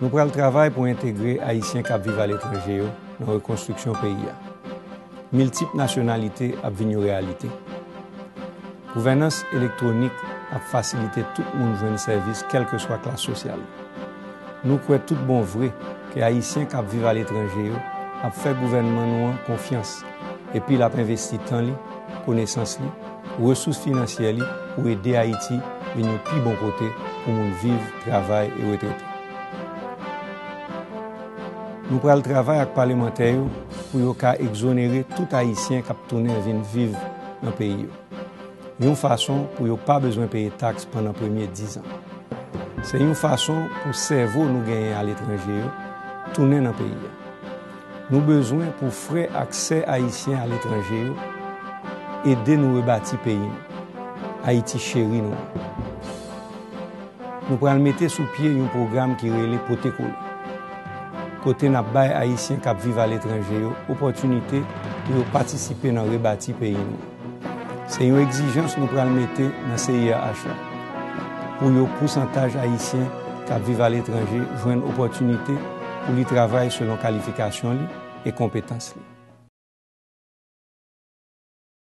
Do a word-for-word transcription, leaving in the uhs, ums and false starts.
Nou pral travay pou entegre Ayisyen k ap viv aletranje yo nan rekonstriksyon peyi a. Miltip nasyonalite ap vin yon reyalite. Gouvènans elektwonik ap fasilite tout moun jwenn sèvis kèlkeswa klas sosyal. Nou kwè tout bon vre ke Ayisyen k ap viv aletranje yo ap fè gouvènman nou an konfyans epi l ap envesti tan li, konesans li, resous finansyè li pou ede Ayiti vin yon pi bon kote pou moun viv, travay e retrete. Nou pral travay ak palmantè yo pou yo ka egzonere tout Ayisyen k ap tounen vin viv nan peyi yo, yon fason pou yo pa bezwen peye taks pandan premye diz an. Se yon fason pou sèvo nou genyen aletranje yo tounen nan peyi a. Nou bezwen pou frè ak sè ayisyen aletranje yo ede nou rebati peyi nou, Ayiti cheri nou an. Nou pral mete sou pye yon pwogram ki rele Pote Kole, kote n ap bay Ayisyen k ap viv aletranje yo opòtinite pou yo patisipe nan rebati peyi nou. Se yon egzijans nou pral mete nan C I R H la pou yon pousantaj Ayisyen k ap viv aletranje jwenn opòtinite pou li travay selon kalifikasyon li e konpetans li.